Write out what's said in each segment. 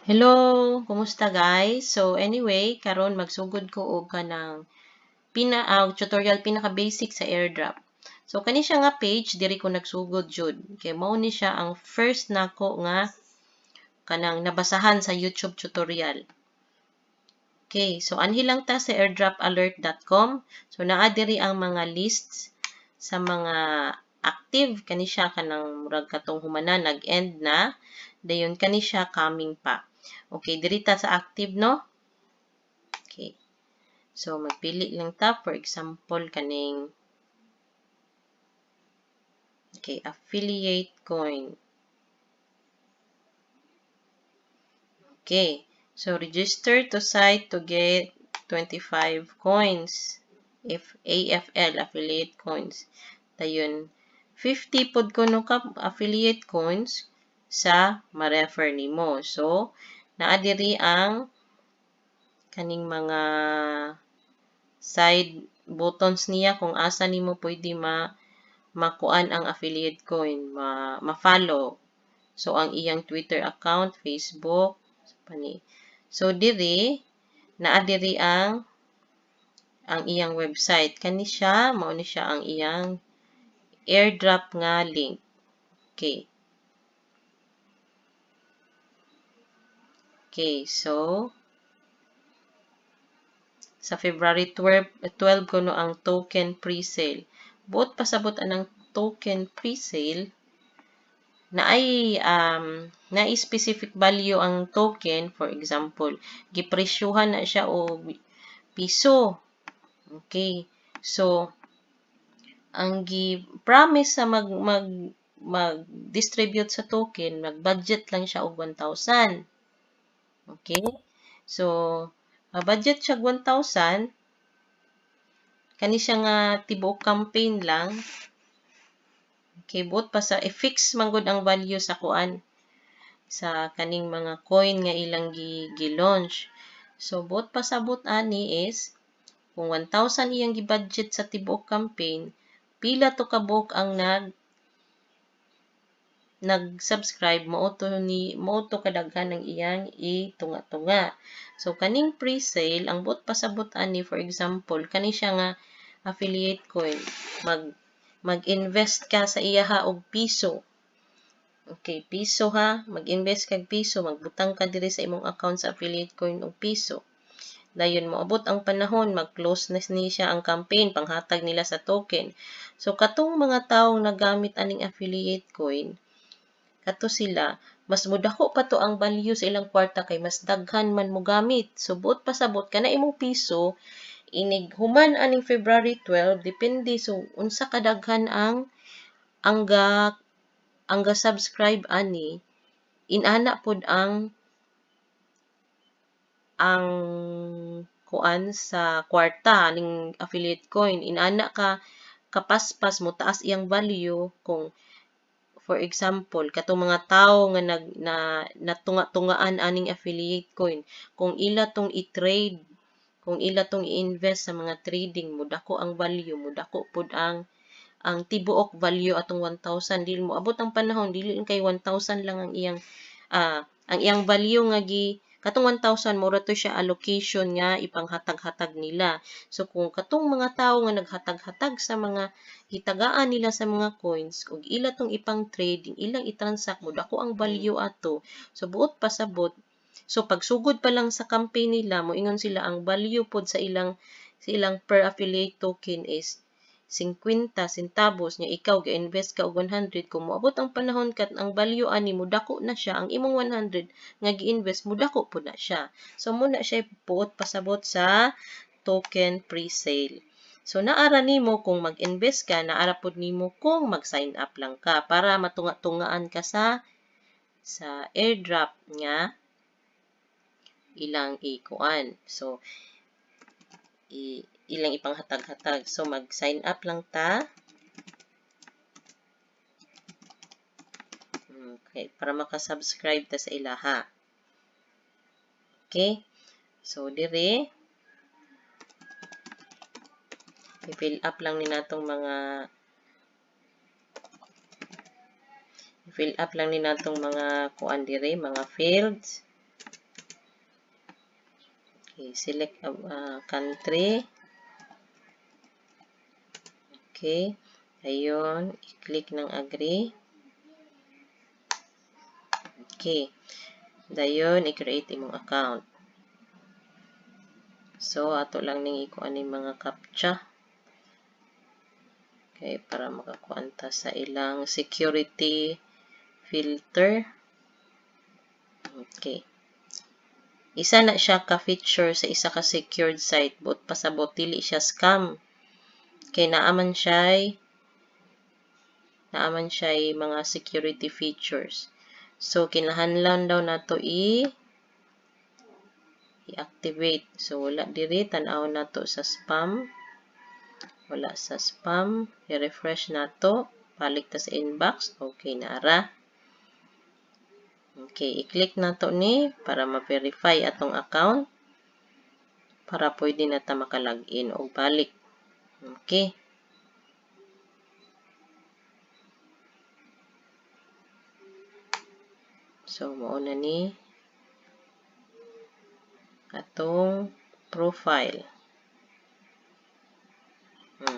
Hello, kumusta guys? So anyway, karon magsugod ko og kanang pina tutorial pinaka basic sa airdrop. So kani siya nga page diri ko nagsugod jud. Kay mao ni siya ang first nako nga kanang nabasahan sa YouTube tutorial. Okay, so anhi lang ta sa airdropalert.com. So naa diri ang mga lists sa mga active kani siya kanang murag katong humana nag-end na, dayon kani siya coming pa. Okay, diri ta sa active, no? Okay. So magpili lang ta, for example kaning okay, affiliate coin. Okay. So register to site to get 25 coins if AFL affiliate coins. Dayon 50 pod kuno ka affiliate coins sa ma-refer nimo. So naa diri ang kaning mga side buttons niya kung asa nimo pwede makuan ang affiliate coin, ma-follow. So ang iyang Twitter account, Facebook, pani. So diri naa diri ang iyang website. Kani siya, mao ni siya ang iyang airdrop nga link. Okay. Okay, so sa February 12 kuno ang token pre-sale. Buot pasabot anang token pre-sale na ay specific value ang token. For example, gipresyuhan na siya og piso. Okay. So ang gi-promise sa mag mag mag-distribute sa token, mag-budget lang siya og 1,000. Okay? So, budget siya 1,000 kani siya nga tibuok campaign lang. Okay, buot pa sa i-fix man gud ang value sa kuan sa kaning mga coin nga ilang gi-launch. So, buot pasabot ani is kung 1,000 iyang gi-budget sa tibuok campaign, pila to kabuok ang nag-subscribe, mao to kadaghan ang iyang itunga-tunga. So kaning pre-sale, ang buot pasabot ani, for example, kani siya nga affiliate coin, mag-invest ka sa iyaha og piso. Okay, piso ha, mag-invest kag piso, magbutang ka diri sa imong account sa affiliate coin og piso. Dayon moabot ang panahon, mag-close na ni siya ang campaign panghatag nila sa token. So katong mga tawo nagamit aning affiliate coin, kato sila, mas mudako pa to ang value sa ilang kwarta kay mas daghan man mo gamit. So buot pasabot kana imong piso inig human aning February 12, depende so unsa kadaghan ang ga subscribe ani, inana pod ang kuan sa kwarta ning affiliate coin, inana ka kapaspas mo taas iyang value. Kung for example katong mga tawo nga nag na natunga-tungaan aning affiliate coin, kung ila tong i-trade, kung ila tong i-invest sa mga trading, mo dako ang value, mo dako pod ang tibuok value atong 1,000. Dili mo abot ang panahon, dili kay 1,000 lang ang iyang value nga gi katong 1,000, mura to siya allocation nga ipanghatag-hatag nila. So kung katong mga tawo nga naghatag-hatag sa mga gitagaan nila sa mga coins ug ila tong ipang trading, ilang i-transact, mo dako ang value ato. So buot pasabot, so pagsugod pa lang sa campaign nila, moingon sila ang value pod sa ilang per affiliate token is 50 centavos nya ikaw ga-invest ka og 100, kung moabot ang panahon kat ang value ani mo dako na siya, ang imong 100 nga gi-invest mo dako pud na siya. So mo na siya buot pasabot sa token pre-sale. So naara nimo kung mag-invest ka, naara pud nimo kung mag-sign up lang ka para matunga-tungaan ka sa airdrop nga ilang ikuan. So ilang ipanghatag-hatag. So mag-sign up lang ta. Okay, para maka-subscribe ta sa ilaha. Okay? So dire i-fill up lang ni natong mga i-fill up lang ni natong mga kuan dire, mga fields. Okay, select country. Okay. Ayun, i-click ng agree. Okay. Dayon, i-create imong account. So, ato lang ning ikuan ning mga captcha. Okay, para makakuan ta sa ilang security filter. Okay. Isa na siya ka feature sa isa ka secured site. Buot pasabot dili siya scam. Kay naaman siya mga security features. So kinahanglan daw nato i-activate. So wala diri, tan-aw nato sa spam. Wala sa spam. I-refresh nato. Balik ta sa inbox. Okay na ra. Okay, i-click nato ni para ma-verify atong account para pwede na ta maka-login og balik. Okay. So, mao na ni atong profile.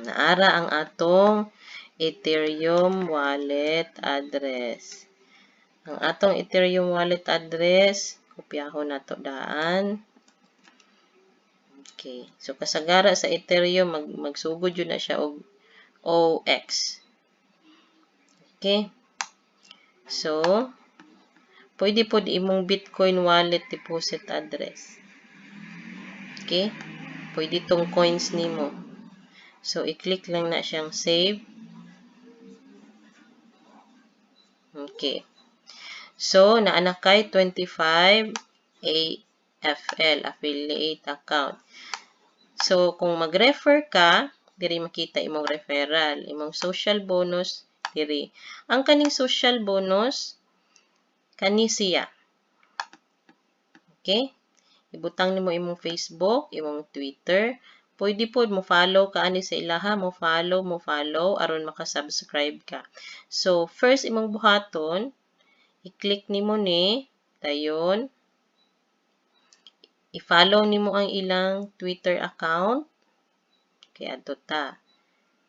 Naara ang atong Ethereum wallet address. Ang atong Ethereum wallet address, kopyahon nato daan. Okay. So, kasagara sa Ethereum, magsugod yun na siya og OX. Okay. So, pwede pod imong Bitcoin wallet deposit address. Okay. Pwede tong coins nimo. So, i-click lang na siyang save. Okay. So, naana kay 25 AFL, affiliate account. So, kung mag-refer ka, diri makita imong referral, imong social bonus, diri. Ang kaning social bonus, kani siya. Okay? Ibutang nimo imong Facebook, imong Twitter. Pwede pod mo follow ka ani sa ilaha, mo follow aron maka-subscribe ka. So, first imong buhaton, i-click nimo ni, dayon, i-follow nimo ang ilang Twitter account. Okay, adto ta.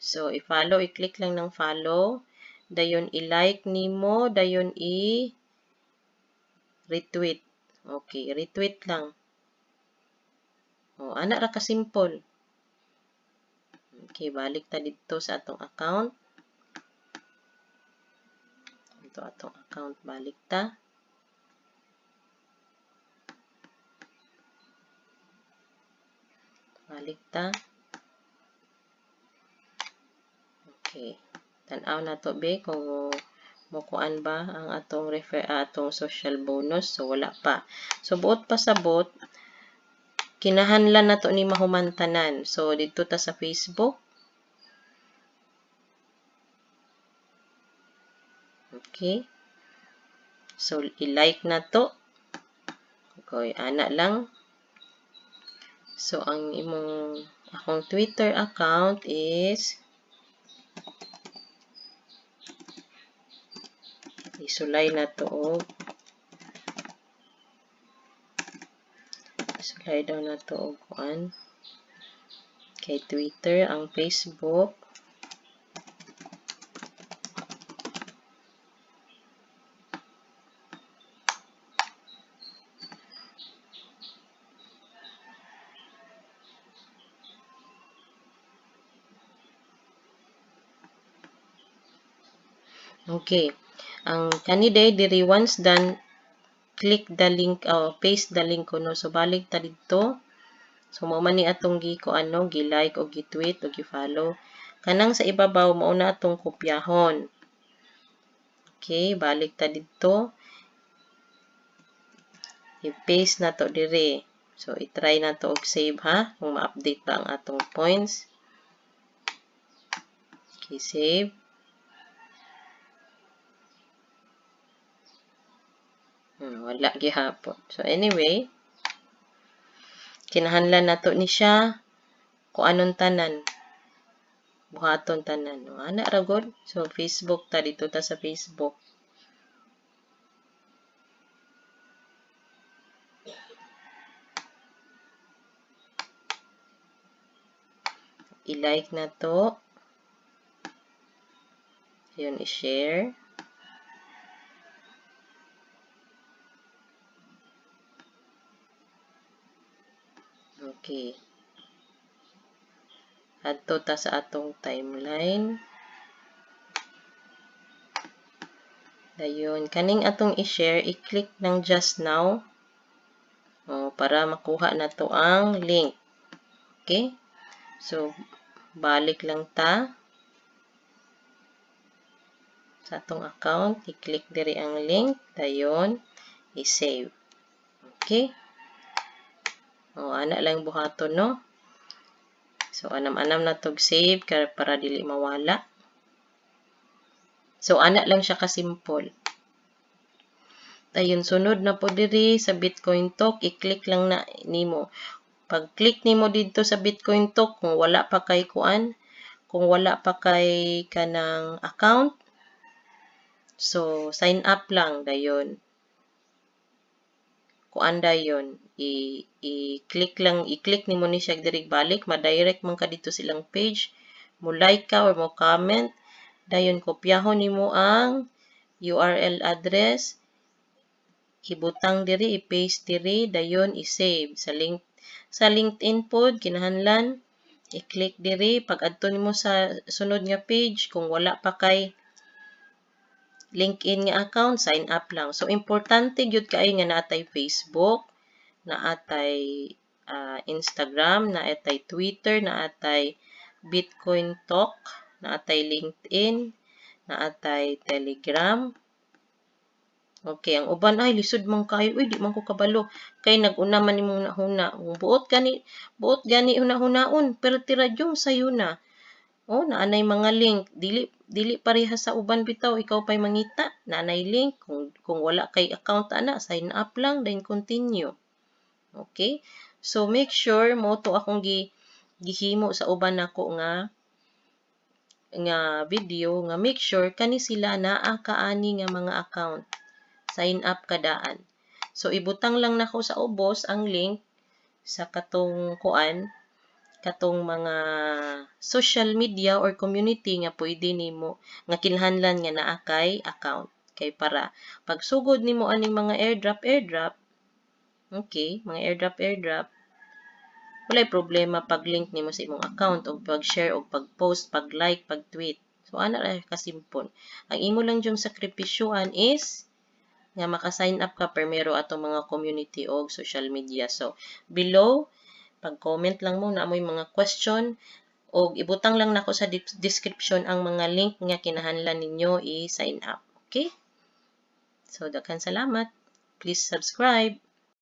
So, i-follow, i-click lang ng follow. Dayon, i-like nimo, dayon i-retweet. Okay, retweet lang. O, ana ra ka simple. Okay, balik ta didto sa atong account. Ito atong account, balik ta. Balik ta. Okay. Tan-aw na to be kung mukuan ba ang atong refer atong social bonus. So wala pa. So buot pasabot, kinahanglan nato ni mahumantanan. So didto ta sa Facebook. Okay. So i-like na to. Okay, ana lang. So ang imong akong Twitter account is isulay na to og isulay daw na to og kuan kay Twitter, ang Facebook. Okay. Ang kani day diri once done, click the link or paste the link kuno. So balik ta didto. So mao man ni atong gi kuan no, gi-like o gi-tweet o gi-follow. Kanang sa ibabaw mao na atong kopyahon. Okay, balik ta didto. I-paste na to diri. So i-try na to og save ha kung ma-update ba ang atong points. Okay, save. Wala gihapon. So anyway, kinahanglan nato ni siya kung anong tanan. Buhaton tanan. No, ana ra gud. So Facebook ta dito ta sa Facebook. I-like na to. Yun, i-share. Okay. Adto ta sa atong timeline. Dayon, kaning atong i-share, i-click ng just now. O, para makuha na to ang link. Okay? So, balik lang ta sa atong account. I-click diri ang link. Dayon, i-save. Okay? O, ana lang buhaton, no? So, anam-anam na tog save para dili mawala. So, ana lang siya kasimple. Ayun, sunod na po diri sa Bitcoin Talk, i-click lang na nimo. Pag-click nimo dito sa Bitcoin Talk, kung wala pa kay kuan, kung wala pa kay kanang account, so sign up lang dayon. Kuan dayon, i-click lang, i-click nimo ni siya diri balik, ma-direct man ka dito silang page, mo like ka or mo comment, dayon kopyahon nimo ang URL address, ibutang diri, i-paste diri, dayon i-save sa link. Sa LinkedIn pod kinahanglan i-click diri pag adto nimo sa sunod nga page. Kung wala pa kay LinkedIn nga account, sign up lang. So importante gyud kaayo nga naatay Facebook, naatay Instagram, naatay Twitter, naatay Bitcoin Talk, naatay LinkedIn, naatay Telegram. Okay, ang uban ay lisod man kayo, uy di man ko kabalo. Kay nag-una man nimong nahuna. Kung buot gani huna-hunaon, pero tira yung sayo na. Oh, naanay mga link, dili dili pareha sa uban bitaw, ikaw pay mangita, naanay link. Kung wala kay account ana, sign up lang then continue. Okay? So make sure mo to akong gihimo sa uban nako nga nga video nga make sure kani sila naa kaani nga mga account. Sign up kadaan. So ibutang lang nako sa ubos ang link sa katong kuan, katong mga social media or community nga pwede nimo nga kinahanglan nga naa kay account kay para pagsugod nimo aning mga airdrop, okay, mga airdrop, walay problema pag-link nimo sa imong account o pag-share o pag-post, pag-like, pag-tweet. So ana ra kasimple. Ang imo lang jung sakripisyoan is nga maka-sign up ka primero atong mga community o social media. So below, pag-comment lang mo na mo'y mga question o ibutang lang nako sa description ang mga link nga kinahanglan ninyo i-sign up. Okay? So daghan salamat. Please subscribe.